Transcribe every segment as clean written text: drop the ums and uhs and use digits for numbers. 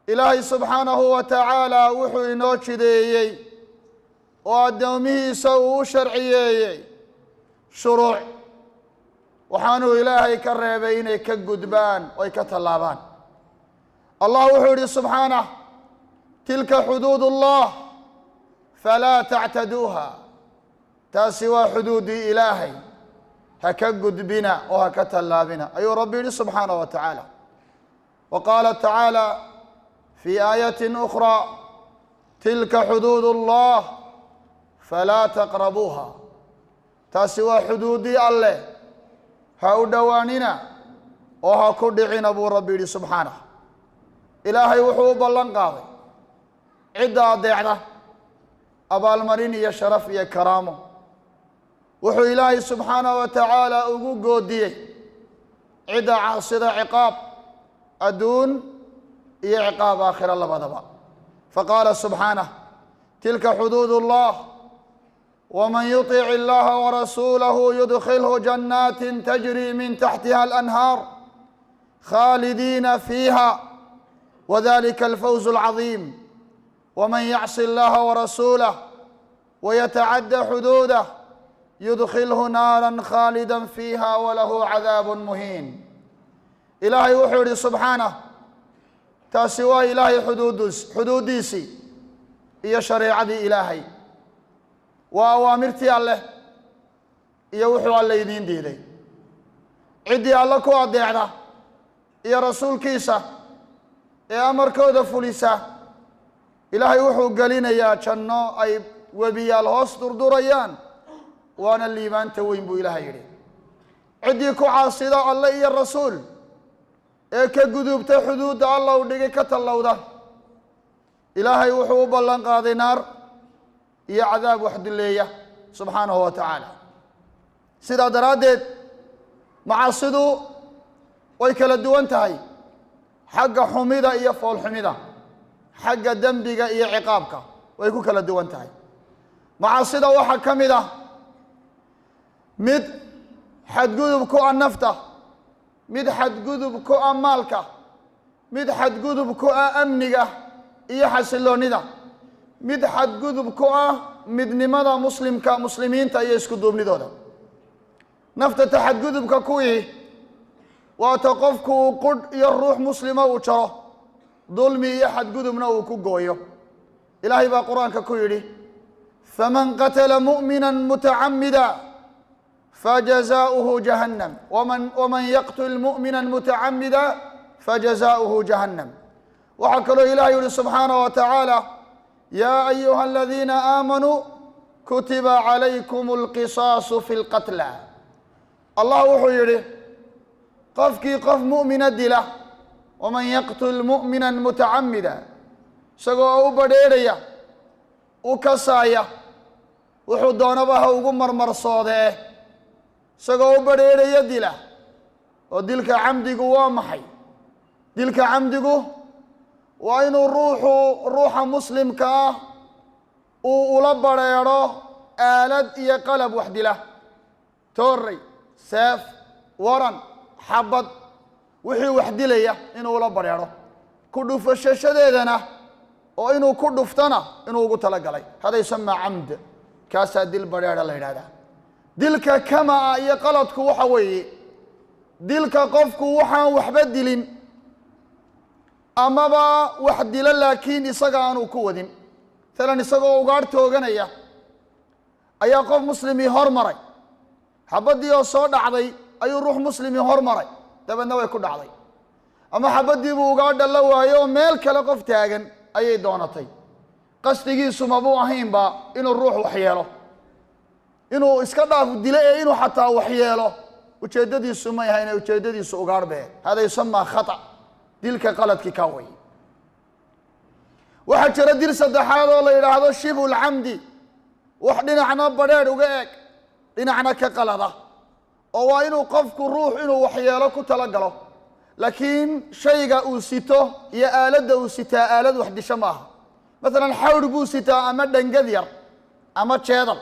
Ilaahay subxaanahu wa tacaala wuxuu inoo jideeyey oo addoomihiisa uu u sharciyeeyey shuruuc, waxaanuu Ilaahay ka reebay inay ka gudbaan oy ka tallaabaan. Allah wuxuu yihi subxaanah: "Tilka xuduud Allah falaa tactaduuha." Taasi waa xuduuddii Ilaahay, ha ka gudbina oo ha ka tallaabina, ayuu Rabbi yihi subxaanaه wa tacaala. Wa qaala tacaala fii aayatin ukhraa: "Tilka xuduud Allah falaa taqrabuuha." Taasi waa xuduuddii Alleh, ha u dhowaanina oo ha ku dhicina, buu Rabbi yidhi subxaanah. Ilaahay wuxuu u ballan qaaday cidda adeecda abaalmarin iyo sharaf iyo karaamo. Wuxuu Ilaahay subxaanaه wa tacaala ugu goodiyey cidda caasida ciqaab adduun iyo ciqaab aakhira labadaba. Faqaala subxaanah: "Tilka xuduud Allah wman yuطic illaha warasuulahu yudkhilhu jannaati tajri min taxtiha alanhaar khaalidiina fiiha wadalika alfawz alcadiim, wman yacsi allaha warasuulah wayatacadda xuduudah yudkhilhu naara khaalida fiiha walahu cadaab muhiin." Ilaahay wuxuu yihi subxaanah: taasi waa Ilaahay xuduuddiisii iyo shareecadii Ilaahay, waa awaamirtii Alleh iyo wuxuu Alle idiin diiday. Ciddii Alle ku adeecda iyo rasuulkiisa ee amarkooda fulisa, Ilaahay wuxuu gelinayaa janno ay webiyaal hoos durdurayaan, waana liibaanta weyn, buu Ilaahay yidhi. Ciddii ku caasida Alle iyo rasuul ee ka gudubta xuduudda Alla u dhigay, ka tallowda, Ilaahay wuxuu u ballan qaaday naar iyo cadaab wax dileeya, subxaanahu wa tacaala. Sidaa daraaddeed macaasidu way kala duwan tahay xagga xumida iyo foolxumida, xagga dembiga iyo ciqaabka way ku kala duwan tahay. Macaasida waxaa ka mid ah mid xadgudub ku ah nafta, mid xadgudub ku ah maalka, mid xadgudub ku ah amniga iyo xasiloonnida, mid xadgudub ku ah midnimada muslimka, muslimiinta iyo isku duubnidooda. Nafta ta xadgudubka kuwii waata qofku uu qudh iyo ruux muslima uu jaro, dulmi iyo xadgudubna uu ku gooyo. Ilaahay baa Qur-aanka ku yidhi: "Faman qatala mu'mina mutacamida fajazaؤuhu jahannam, waman yaqtul mu'mina mutacamida fajazaؤuhu jahannam." Waxaa kaloo Ilahay yihi subxaanaه wa tacaala: "Yaa ayuha aladiina aamanuu kutiba calaykum alqisaasu fi lqatla." Allah wuxuu yidhi: qofkii qof mu'mina dila, waman yaqtul mu'mina mutacamida, isagoo u badrheerhaya, u kasaaya, wuxuu doonaba ha ugu marmarsoodee, isagoo u badrheerhaya dila. Oo dilka camdigu waa maxay? Dilka camdigu waa inuu ruuxu ruuxa muslimka ah uu ula badrheedho aalad iyo qalab wax dila, toorey, seef, waran, xabad, wixii wax dilaya inuu ula badrheedho, ku dhufashashadeedana oo inuu ku dhuftana inuu ugu talagalay. Hada yusamaa camd, kaasaa dil badrheedha la yidhahdaa. Dilka kamaa iyo qaladku waxa weeye dilka qofku waxaan waxba dilin amaba wax dilo laakiin isaga aanu ku wadin. Maalan, isagoo ugaadh tooganaya ayaa qof muslimii hormaray, xabaddii oo soo dhacday ayuu ruux muslimii hormaray, dabeedna way ku dhacday. Ama xabaddii buu ugaadha la waayo oo meel kale qof taagan ayay doonatay. Qasdigiisu mabuu ahaynba inuu ruux waxyeelo, inuu iska dhaaf dilo ee inuu xataa waxyeelo ujeeddadiisu may ahayn, ujeeddadiisu ugaadh bee. Hada yusamaa khata, dilka qaladkii kaa way. Waxaa jira dil saddexaad oo la yidhaahdo shibhu lcamdi, wax dhinacna badrheedh uga eg, dhinacna ka qalada, oo waa inuu qofku ruux inuu waxyeelo ku talagalo, laakiin shayga uu sito iyo aaladda uu sitaa aalad wax disho ma aha. Masalan, xawr buu sitaa ama dhangad yar ama jeedal,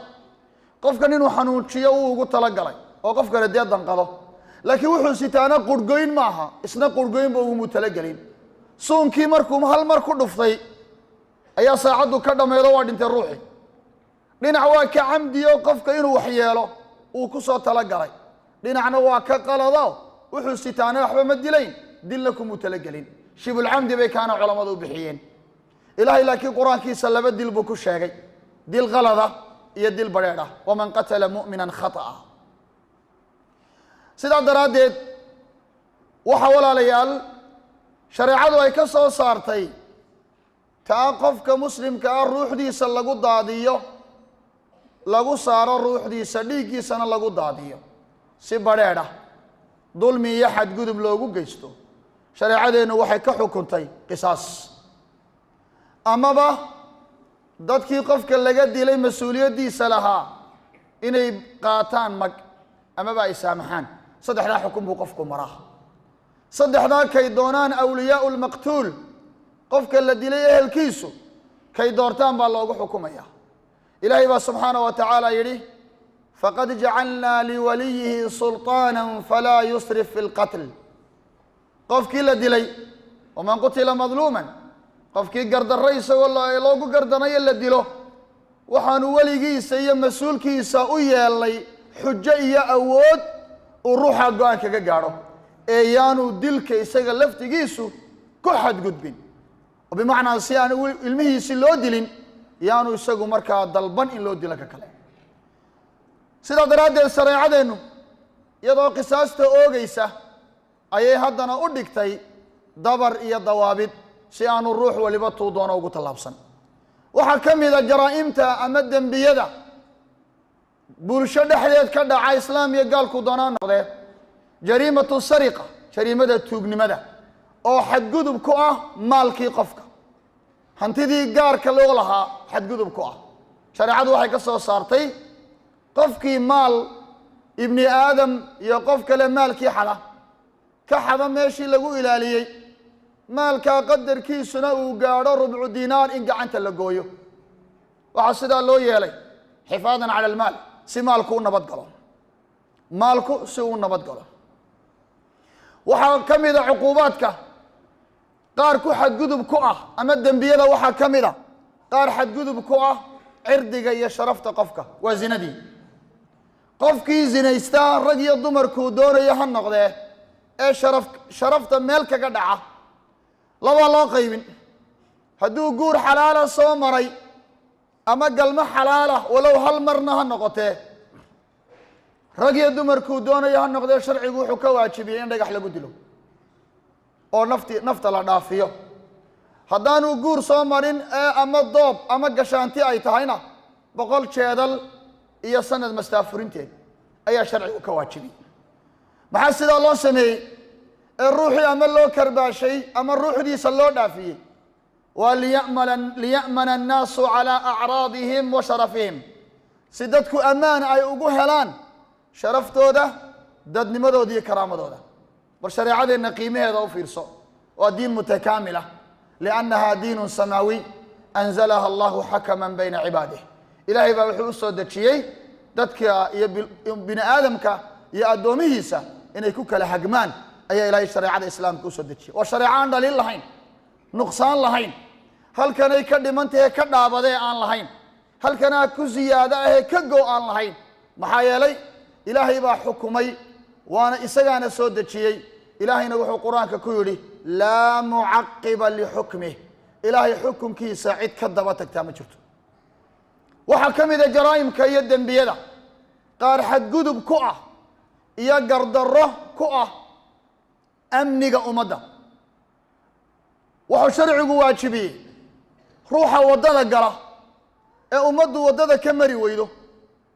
qofkan inuu xanuujiyo wuu ugu talagalay oo qof kale dee danqado, laakiin wuxuu sitaana qurhgoyn maaha, isna qurhgoynba ugumu talagelin. Suunkii markuu hal mar ku dhuftay ayaa saacaddu ka dhammaydo, waa dhintay ruuxii. Dhinac waa ka camdiyo, qofka inuu waxyeelo uu ku soo talagalay, dhinacna waa ka qalado, wuxuu sitaana waxba ma dilayn, dilna kumuu talagelin. Shibulcamdi bay kaana culammadu u bixiyeen. Ilaahay laakiin qur-aankiisa laba dil buu ku sheegay, dil qalada iyo dil badheedh ah: waman qatala mu'minan khata'a. Sidaa daraaddeed waxaa, walaalayaal, shareecadu ay ka soo saartay taa qofka muslimka ah ruuxdiisa lagu daadiyo, lagu saaro ruuxdiisa, dhiiggiisana lagu daadiyo si badheedh ah, dulmi iyo xadgudub loogu geysto, shareecadeennu waxay ka xukuntay qisaas, amaba dadkii qofka laga dilay mas-uuliyaddiisa lahaa inay qaataan mag amaba ay saamaxaan. Saddexdaa xukun buu qofku maraa. Saddexdaa kay doonaan awliyaau lmaqtuul, qofka la dilay ehelkiisu, kay doortaan baa loogu xukumaya. Ilaahay baa subxaanaه wa tacaala yidhi: faqad jacalnaa liwaliyihi sulطaana falaa yusrif fi اlqatl. Qofkii la dilay, waman qutila madluuman, qofkii gardarro isagoo loogu gardanayo la dilo, waxaanu weligiisa iyo mas-uulkiisa u yeelnay xujo iyo awood uu ruuxa go-aan kaga gaadho, ee yaanu dilka isaga laftigiisu ku xadgudbin, oo bimacnaa si aan ilmihiisi loo dilin yaanu isagu markaa dalban in loo dilo ka kale. Sidaa daraaddeed shareecadeennu iyadoo qisaasta oogeysa ayay haddana u dhigtay dabar iyo dawaabid si aanu ruux waliba tuu doono ugu tallaabsan. Waxaa ka mid a jaraa'imta ama dembiyada bulsho dhexdeed ka dhaca, islaam iyo gaalku doonaa noqdee, jariimatu sariqa, jariimada tuugnimada, oo xadgudub ku ah maalkii qofka, hantidii gaarka loo lahaa xadgudub ku ah. Shareecadu waxay ka soo saartay qofkii maal ibni aadam iyo qof kale maalkii xada, ka xada meeshii lagu ilaaliyey, maalkaa qadarkiisuna uu gaadho rubcu dinaar, in gacanta la gooyo. Waxaa sidaa loo yeelay xifaadan cala almaal, si maalku u nabad galo, maalku si uu nabad galo. Waxaa ka mid a cuquubaadka qaar ku xadgudub ku ah ama dembiyada, waxaa ka mid a qaar xadgudub ku ah cirdiga iyo sharafta qofka, waa zinadii. Qofkii zinaystaa, rag iyo dumarkuu doonayo ha noqdee, ee sharafta meel kaga dhaca, labaa loo qaybin. Hadduu guur xalaala soo maray ama galmo xalaala, walow hal marna ha noqotee, rag iyo dumarkuu doonayo ha noqdee, sharcigu wuxuu ka waajibiyey in dhagax lagu dilo oo nafta la dhaafiyo. Haddaanuu guur soo marin ee ama doob ama gashaanti ay tahayna, 100 jeedal iyo sanad mastaafurinteed ayaa sharcigu ka waajibiyey. Maxaa sidaa loo sameeyey ee ruuxii ama loo karbaashay ama ruuxdiisa loo dhaafiyey? Waa liya'mana annaasu calaa acraadihim wa sharafihim, si dadku ammaan ay ugu helaan sharaftooda, dadnimadooda iyo karaamadooda. Bal shareecadeenna qiimaheeda u fiirso. Waa diin mutakaamila, liannaha diinun samaawiy anzalaha allahu xakaman bayna cibaadih. Ilaahay baa wuxuu u soo dejiyey dadka iyo bini aadamka iyo addoomihiisa inay ku kala hagmaan ayaa ilaahay shareecada islaamka usoo dejiyey. Waa shareeco aan dhaliil lahayn, nuqsaan lahayn, halkanay ka dhimantahe ka dhaabadee aan lahayn, halkanaa ku ziyaado ahee ka go aan lahayn. Maxaa yeelay ilaahay baa xukumay, waana isagaana soo dejiyey. Ilaahayna wuxuu qur-aanka ku yidhi: laa mucaqiba lixukmih. Ilaahay xukunkiisa cid ka daba tagtaa ma jirto. Waxaa ka mid a jaraa'imka iyo dembiyada qaar xadgudub ku ah iyo gardarro ku ah amniga ummadda. Wuxuu sharcigu waajibiyey ruuxa waddada gala ee ummaddu waddada ka mari weydo,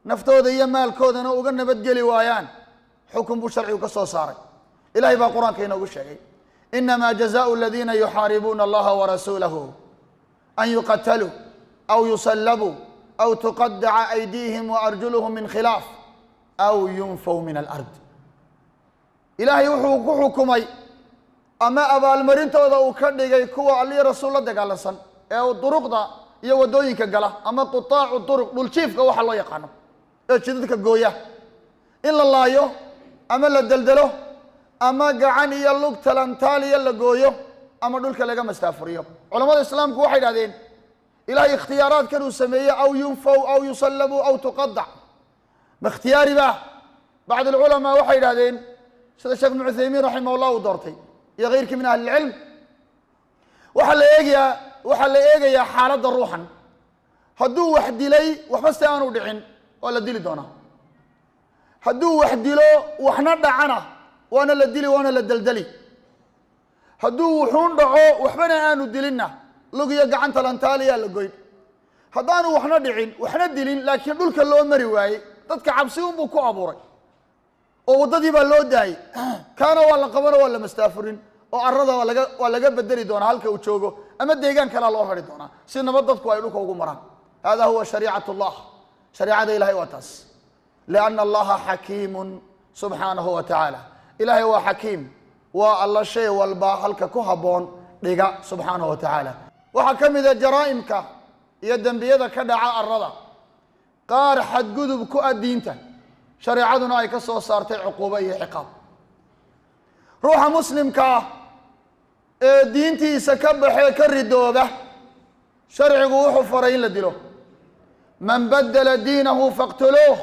naftooda iyo maalkoodana uga nabadgeli waayaan, xukun buu sharcigu ka soo saaray. Ilahay baa qur-aanka inoogu sheegay: inama jazaau aladiina yuxaaribuuna allaha warasuulahu an yuqataluu aw yusallabuu aw tuqadaca aydiihim waarjuluhum min khilaaf aw yunfaw min alard. Ilaahay wuxuu ku xukumay ama abaalmarintooda uu ka dhigay kuwa allihi rasuul la dagaalansan ee duruqda iyo waddooyinka gala, ama qutaacu duruq, dhuljiifka waxa loo yaqaano ee jidadka gooya, in la laayo ama la deldelo ama gacan iyo lug talantaaliya la gooyo. ama dhulka laga mastaafuriyo. Culamada islaamku waxay idhahdeen ilaahay ikhtiyaaraadkan uu sameeyey, aw yunfaw aw yusallabu aw tuqadac, ma ikhtiyaari ba? Bacd alculamaa waxay idhahdeen sida Sheekh Ibnu Cuthaymiin raximah llah uu doortay iyo keyrkii min ahli ilcilm, waxaa la eegayaa xaaladda ruuxan. Hadduu wax dilay waxba se aanu dhicin, waa la dili doonaa. Hadduu wax dilo waxna dhacana, waana la dili, waana la deldeli. Hadduu wuxuun dhaco waxbana aanu dilinna, lugiyo gacanta lantaaliyaa la goyn. Haddaanu waxna dhicin waxna dilin, laakiin dhulka loo mari waayey, dadka cabsi unbuu ku abuuray oo waddadii baa loo daayey, kaana waa la qabano, waa la mastaafurin oo arada waa laga bedeli doonaa halka uu joogo ama deegaan kalea loo rari doonaa si nabad dadku ay dhulka ugu maraan. Hada huwa shariicat اllah, shariicada ilahay waa taas. لأن الله حكيم سبحانه وتعالى. Ilahay waa xakiim, waa alla shay walba halka ku habboon dhiga subxaanahu wa tacaala. Waxaa ka mida jaraa'imka iyo dembiyada ka dhaca arada qaar xadgudub ku ah diinta, shareecaduna ay ka soo saartay cuquubo iyo ciqaab. Ruuxa muslimka ah ee diintiisa ka baxee ka ridooba, sharcigu wuxuu faray in la dilo. من بدل دينه فاقتلوه.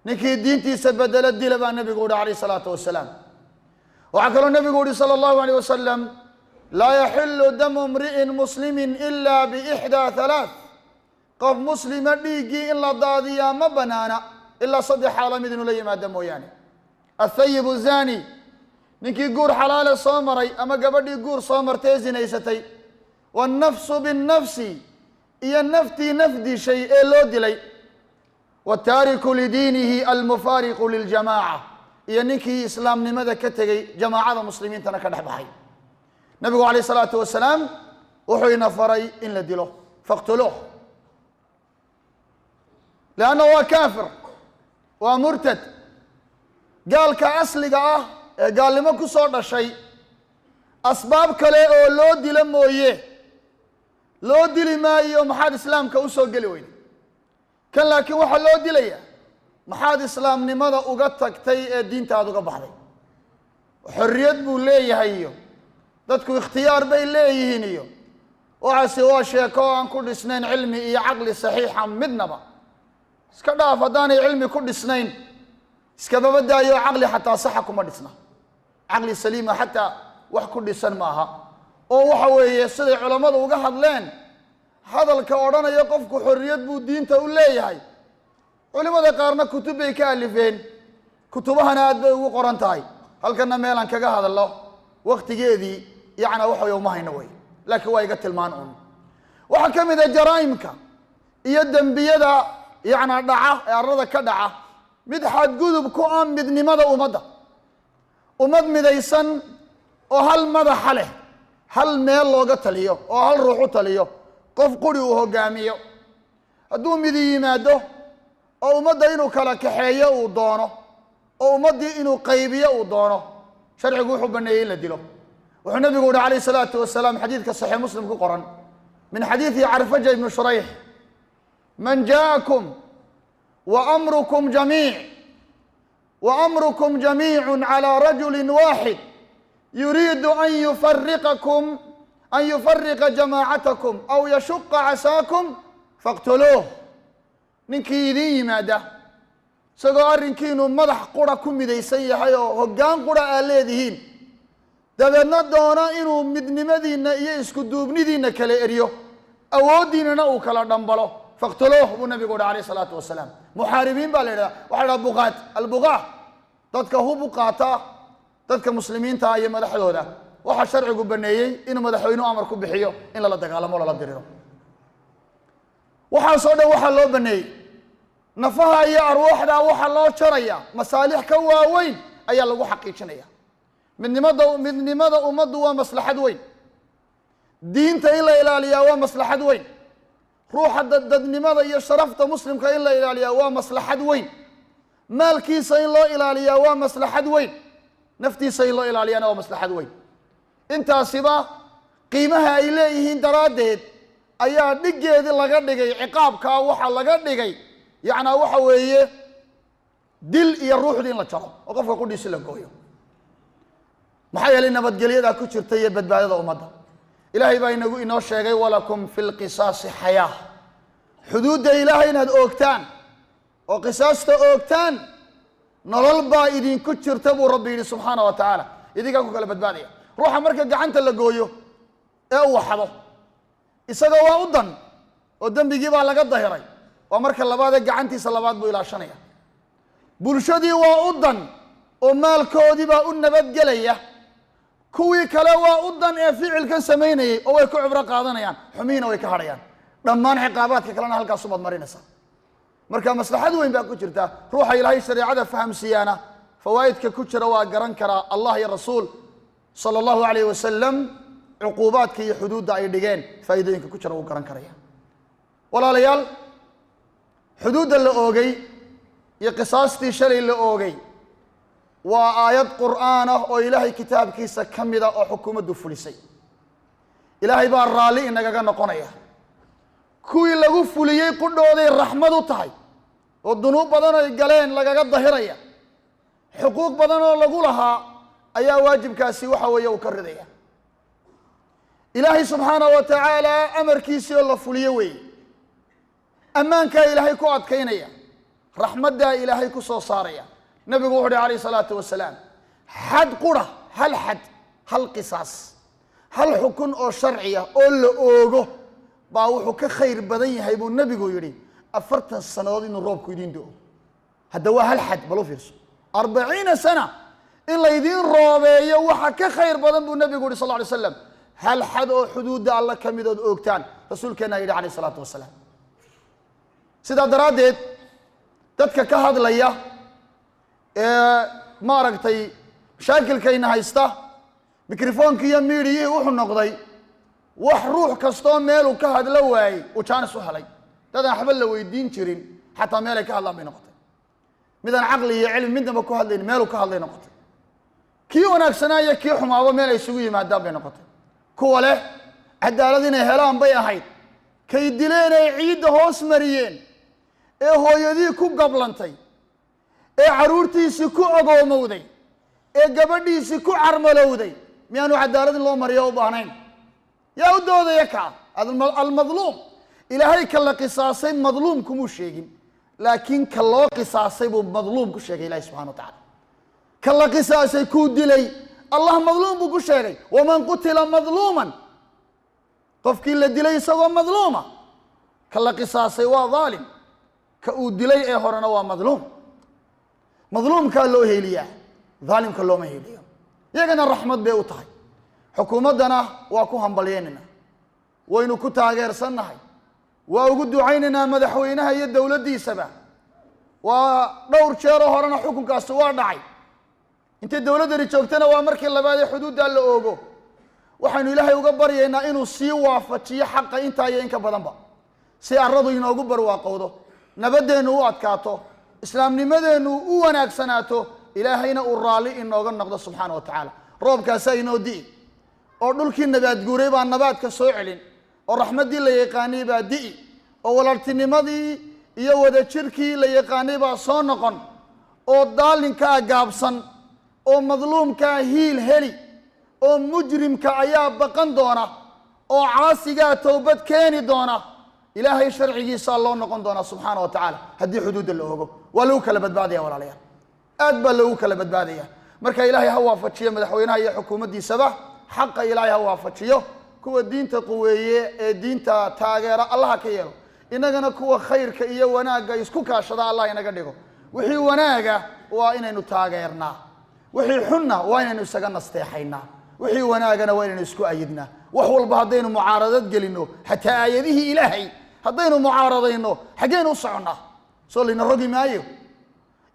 Ninkii diintiisa bedelo dila baa nebigu uhi عليه الصلاة والسلام. Waxaa kaloo nebigu uhi صلى الله عليه وسلم: لا يحل دم امرئ مسلم إلا بإحدى ثلاث. Qof muslima dhiiggii in la daadiyaa ma banaana ilaa saddex xaalo mid inuu la yimaado mooyaane: الثيب الزاني, ninkii guur xalaale soo maray ama gabadhii guur soo martay ee zinaysatay; والنفس بالنفس, iyo naftii naf dishay ee loo dilay; والتارك لدينه المفارق للجماعة, iyo ninkii islaamnimada ka tegey, jamaacada muslimiintana ka dhex baxay. Nabigu عليه الصلاة والسلام wuxuu ina faray in la dilo, فاقتلوه, لأنه waa kaafir, waa murtad. Gaalka asliga ah ee gaalnimo ku soo dhashay, asbaab kale oo loo dilo mooye loo dili maayo maxaad islaamka usoo geli weyday. Kan laakiin waxaa loo dilaya maxaad islaamnimada uga tagtay ee diintaada uga baxday. Xorriyad buu leeyahay iyo dadku ikhtiyaar bay leeyihiin iyo waxaasi waa sheeko aan ku dhisnayn cilmi iyo caqli saxiixa midnaba. Iska dhaaf haddaanay cilmi ku dhisnayn, iskababa daayo, caqli xataa saxa kuma dhisna, caqli saliima xataa wax ku dhisan maaha. Oo waxa weeye siday culammadu uga hadleen hadalka odhanaya qofku xorriyad buu diinta u leeyahay, culimada qaarna kutub bay ka alifeen, kutubahana aad bay ugu qoran tahay. Halkana meelaan kaga hadalno waktigeedii yacna waxa wey uma hayno wey, laakiin waa iga tilmaan un. Waxaa ka mid a jaraa'imka iyo dembiyada yacna dhaca ee arlada ka dhaca mid xadgudub ku ah midnimada ummadda. Ummad midaysan oo hal madaxa leh, hal meel looga taliyo oo hal ruux u taliyo, qof quri uu hogaamiyo, hadduu midi yimaado oo ummadda inuu kala kaxeeyo uu doono oo ummaddii inuu qaybiyo uu doono, sharcigu wuxuu baneeyey in la dilo. Wuxuu nabigu uhi عليه الصلاة والسلام, xadiidka Saxiix Muslim ku qoran من حديث عرفجة ibnu Shurayx: من جاءكم وأمركم جميع وأمركم جميع على رجل واحد يريد أن يفرقكم، أن يفرق جماعتكم أو يشق عصاكم، فاقتلوه. Ninkii idin yimaada isagoo arrinkiinu madax qura ku midaysan yahay oo hoggaan qura aad leedihiin, dabeedna doona inuu midnimadiinna iyo isku duubnidiinna kala eryo, awooddiinana uu kala dhambalo, فاقتلوه buu nabigu uhi عليه الصلاة والسلام. Muxaaribiin baa la yidhahda, waxa la yidhaha بغاة, البغاة, dadka hub u qaata dadka muslimiinta iyo madaxdooda. Waxaa sharcigu baneeyey inuu madaxweynuhu amar ku bixiyo in lala dagaalamo, lala diriro. Waxaasoo dhan waxaa loo baneeyey nafaha iyo arwaaxda waxaa loo jaraya masaalix ka waaweyn ayaa lagu xaqiijinaya. Midnimada ummaddu waa maslaxad weyn. Diinta in la ilaaliyaa waa maslaxad weyn. Ruuxa dadnimada iyo sharafta muslimka in la ilaaliyaa waa maslaxad weyn. Maalkiisa in loo ilaaliyaa waa maslaxad weyn. Naftiisa in loo ilaaliyana waa maslaxad weyn. Intaasiba qiimaha ay leeyihiin daraaddeed ayaa dhiggeedii laga dhigay ciqaabkaa. Waxaa laga dhigay yacnaa waxa weeye dil iyo ruuxdii in la jaro oo qofka qudhiisi la gooyo. Maxaa yeelay nabadgelyadaa ku jirta iyo badbaadada ummadda. Ilaahay baa inagu inoo sheegay walakum fi lqisaasi xayaa. Xuduudda Ilaahay inaad oogtaan oo qisaasta oogtaan nolol baa idinku jirta buu Rabbi yidhi subxaana wa tacaala. Idinkaa ku kala badbaadaya. Ruuxa marka gacanta la gooyo ee uu waxdo, isagoo waa u dan oo dembigii baa laga dahiray, waa marka labaadee gacantiisa labaad buu ilaashanaya. Bulshadii waa u dan oo maalkoodii baa u nabadgelaya. Kuwii kale waa u dan ee ficilkan samaynayay oo way ku cibro qaadanayaan, xumihiina way ka hadhayaan. Dhammaan ciqaabaadka kalena halkaasubaad marinaysaa. Marka maslaxad weyn baa ku jirta. Ruuxa Ilaahay shareecada fahamsiiyaana fawaa'idka ku jira waa garan karaa. Allah iyo Rasuul sala allahu alayh wasalam cuquubaadka iyo xuduudda ay dhigeen faa'iidooyinka ku jira wuu garan karaya. Walaalayaal, xuduudda la oogay iyo qisaastii shalay la oogay waa aayad qur'aan ah oo Ilaahay kitaabkiisa ka mida oo xukuumaddu fulisay. Ilaahay baa raalli inagaga noqonaya. Kuwii lagu fuliyey qudhooday raxmad u tahay oo dunuub badan oy galeen lagaga dahiraya, xuquuq badan oo lagu lahaa ayaa waajibkaasi waxa weeye uu ka ridaya. Ilaahay subxaana wa tacaala amarkiisii oo la fuliyo weeye. Ammaankaa Ilaahay ku adkaynaya, raxmaddaa Ilaahay ku soo saaraya. Nabigu wuxu uhi alayh salaatu wasalaam, xad qura, hal xad, hal qisaas, hal xukun oo sharciya oo la oogo baa wuxuu ka khayr badan yahay buu nebigu yidhi 40 sannadood inuu roobku idiin do-o. Hadda waa hal xad, bal u fiirso, 40 sana in laydiin roobeeyo waxa ka khayr badan buu nebigu yihi sal lla alay slam hal xad oo xuduudda Alla ka midood oogtaan. Rasuulkeennaa yidhi alayh isalaatu wasalaam. Sidaa daraaddeed dadka ka hadlaya ee maaragtay mashaakilkayna haysta, mikrofoonki iyo miidhiyihii wuxuu noqday wax ruux kastoo meeluu ka hadlo waayey uu jaanis u helay. Dad aan waxba la weydiin jirin xataa meelay ka hadlaan bay noqotay. Midaan caqli iyo cilmi midnaba ku hadlayn meeluu ka hadlay noqotay. Kii wanaagsanaa iyo kii xumaaba meel ay isugu yimaadaan bay noqotay. Kuwa leh cadaalad inay helaan bay ahayd, kay dileen ay ciidda hoos mariyeen ee hooyadii ku gablantay ee carruurtiisii ku agoomowday ee gabadhiisii ku carmalowday, miyaanu cadaalad in loo mariyo u baahnayn? Yaa u doodaya kaa almadluum? Ilaahay ka la qisaasay madluum kumuu sheegin, laakiin ka loo qisaasay buu madluum ku sheegay Ilahi subxana wa tacala. Ka la qisaasay kuu dilay Allah madluum buu ku sheegay. Waman qutila madluuman, qofkii la dilay isagoo madluuma. Ka la qisaasay waa dhaalim, ka uu dilay ee horena waa madluum. Madluumkaa loo heeliyaa, dhaalimka looma heeliyo. Iyagana raxmad bay u tahay. Xukuumaddana waa ku hambalyeynayna, waynu ku taageersannahay, waa ugu ducaynaynaa madaxweynaha iyo dowladdiisaba. Waa dhowr jeeroo horena xukunkaasi waa dhacay. Intay dowladdani joogtana waa markii labaad ee xuduuddaa la oogo. Waxaynu Ilaahay uga baryaynaa inuu sii waafajiyo xaqa intaa iyo inka badanba, si arradu inoogu barwaaqowdo, nabaddeennu u adkaato, islaamnimadeennu u wanaagsanaato, Ilaahayna uu raalli inooga noqdo subxaana wa tacaala. Roobkaasaa inoo di'i oo dhulkii nabaad guuray baa nabaadka soo celin, oo raxmaddii la yaqaanay baa di'i, oo walaaltinimadii iyo wadajirkii la yaqaanay baa soo noqon, oo daalinkaa gaabsan, oo madluumkaa hiil heli, oo mujrimka ayaa baqan doona, oo caasigaa towbad keeni doona. Ilaahay sharcigiisaa loo noqon doonaa subxaana wa tacaala. Haddii xuduudda la ogo waa lagu kala badbaadaya walaalayaal, aad baa loogu kala badbaadaya. Marka Ilaahay ha waafajiyo madaxweynaha iyo xukuumaddiisaba xaqa. Ilaahay ha waafajiyo. Kuwa diinta quweeye ee diinta taageera Allaha ka yeelo. Innagana kuwa khayrka iyo wanaagga isku kaashada Allah inaga dhigo. Wixii wanaaga waa inaynu taageernaa, wixii xunna waa inaynu isaga nasteexaynaa, wixii wanaagana waa inaynu isku ayidnaa. Wax walba haddaynu mucaaradad gelinno, xataa aayadihii Ilaahay haddaynu mucaaradayno, xaggeynu u soconnaa? Soo layna rogi maayo?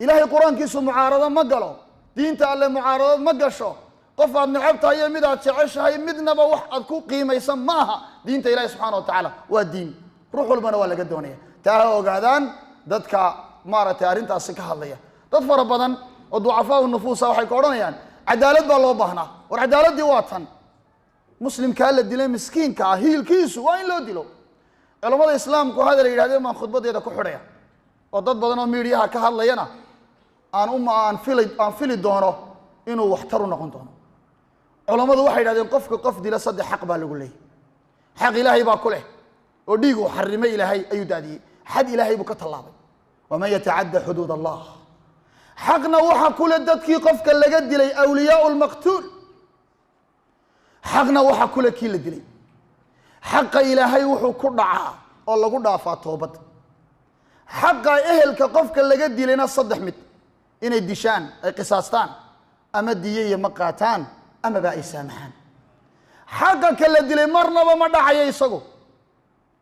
Ilaahay qur-aankiisu mucaarado ma galo, diinta Alle mucaaradad ma gasho. Qof aad necab tahay iyo mid aad jeceshahay midnaba wax aad ku qiimaysa ma aha. Diinta Ilahi subxana wa tacaala waa diin, ruux walbana waa laga doonaya. Taa ha ogaadaan dadka maaragtay arrintaasi ka hadlaya. Dad fara badan oo ducafaau nufuusa waxay ku odhanayaan cadaalad baa loo baahnaa. War cadaaladdii waa tan. Muslimkaa la dilay miskiinka ah hiilkiisu waa in loo dilo. Culammada islaamku hadal yidhahdeen baan khudbadeeda ku xidhaya, oo dad badan oo miidiyaha ka hadlayana aan fili doono inuu waxtar u noqon doono. Culammadu waxay yidhahdeen qofka qof dila saddex xaq baa lagu leeyay. Xaq Ilaahay baa ku leh, oo dhiig uu xarimay Ilaahay ayuu daadiyey, xad Ilaahay buu ka tallaabay, waman yatacadda xuduud Allah. Xaqna waxa ku leh dadkii qofka laga dilay, awliyaau lmaqtuul. Xaqna waxa ku leh kii la dilay. Xaqa Ilaahay wuxuu ku dhacaa oo lagu dhaafaa toobad. Xaqa ehelka qofka laga dilayna saddex mid: inay dishaan, ay qisaastaan, ama diye iyo ma qaataan, amaba ay saamaxaan. Xaqa ka la dilay marnaba ma dhacayo isagu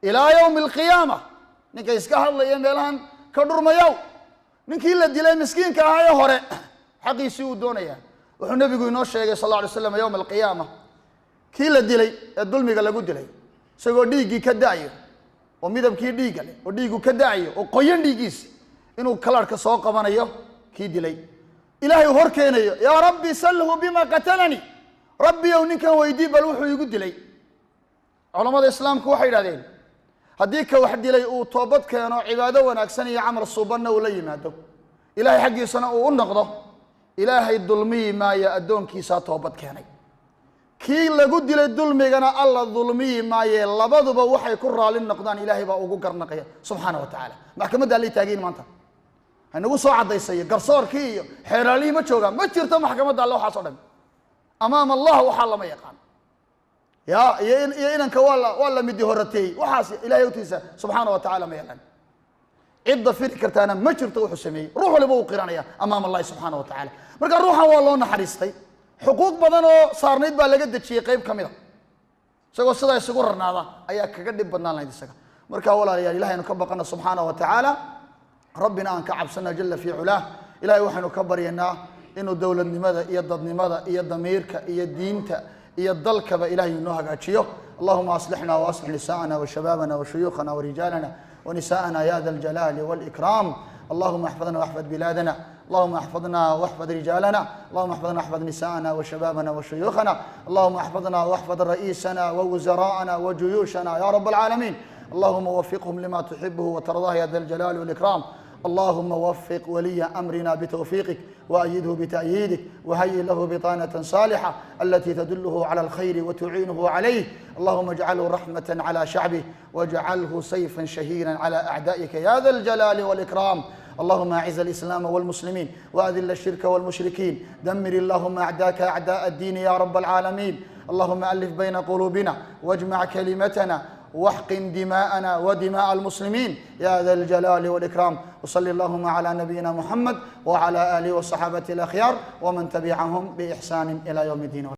ilaa yowmi alqiyaama. Ninka iska hadlaya meelahan ka dhurmayow, ninkii la dilay miskiinka ahaa ee hore xaqiisii uu doonayaa. Wuxuu Nebigu inoo sheegay sal alla alay slam, yowma alqiyaama kii la dilay ee dulmiga lagu dilay, isagoo dhiiggii ka da'ayo oo midabkii dhiigga leh oo dhiiggu ka da'ayo oo qoyan dhiiggiisi, inuu kalarhka soo qabanayo kii dilay, Ilaahay uu hor keenayo: "Yaa Rabbi, salhu bima qatalanii." Rabbiyow, ninkan weydii bal wuxuu igu dilay. Culammada Islaamku waxay yidhahdeen, haddii ka wax dilay uu toobad keeno, cibaado wanaagsan iyo camal suubanna uu la yimaado, Ilahay xaggiisana uu u noqdo, Ilaahay dulmiyi maayo addoonkiisaa toobad keenay. Kii lagu dilay dulmigana Alla dulmiyi maaye. Labaduba waxay ku raali noqdaan Ilaahay baa ugu garnaqaya subxaana wa tacaala. Maxkamadda allay taagayin maanta haynagu soo caddaysayo, garsoorkii iyo xeeraalihii ma joogaan, ma jirto maxkamadda Alle. Waxaas o dhan amaam Allah waxaa lama yaqaan ya iyo inanka waa la midi horateeyey. Waxaas Ilahay agtiisa subxaana wa tacala ma yaqaan, cidda firi kartaana ma jirto. Wuxuu sameeyey ruux waliba uu qiranaya amaam Allahi subxaana wa tacala. Marka ruuxan waa loo naxariistay, xuquuq badan oo saarnayd baa laga dejiyey qayb ka mid a. Isagoo sidaa isugu rarnaada ayaa kaga dhib badnaan lahayd isaga. Marka walaalayaal, Ilahay aynu ka baqana subxaana wa tacaala, Rabbina aan ka cabsana jala fi culaah. Ilahay waxaynu ka baryanaa inuu dowladnimada iyo dadnimada iyo damiirka iyo diinta iyo dalkaba Ilahay inoo hagaajiyo. Allahuma aslixna waaslix nisaءana washabaabana washuyuukhana warijaalana ونساءنا يا ذا الجلال والإكرام. اللهم احفظنا واحفظ بلادنا، اللهم احفظنا واحفظ رجالنا، اللهم احفظنا واحفظ نساءنا وشبابنا وشيوخنا، اللهم احفظنا واحفظ رئيسنا ووزراءنا وجيوشنا يا رب العالمين. اللهم وفقهم لما تحبه وترضاه يا ذا الجلال والإكرام. اللهم وفق ولي أمرنا بتوفيقك، وأيده بتأييدك، وهيئ له بطانة صالحة التي تدله على الخير وتعينه عليه. اللهم اجعله رحمة على شعبه، واجعله سيفا شهيرا على أعدائك يا ذا الجلال والإكرام. اللهم أعز الإسلام والمسلمين، وأذل الشرك والمشركين. دمر اللهم أعداءك أعداء الدين يا رب العالمين. اللهم ألف بين قلوبنا، واجمع كلمتنا، واحقن دماءنا ودماء المسلمين يا ذا الجلال والإكرام. وصل اللهم على نبينا محمد وعلى آله وصحابته الأخيار ومن تبعهم بإحسان إلى يوم الدين.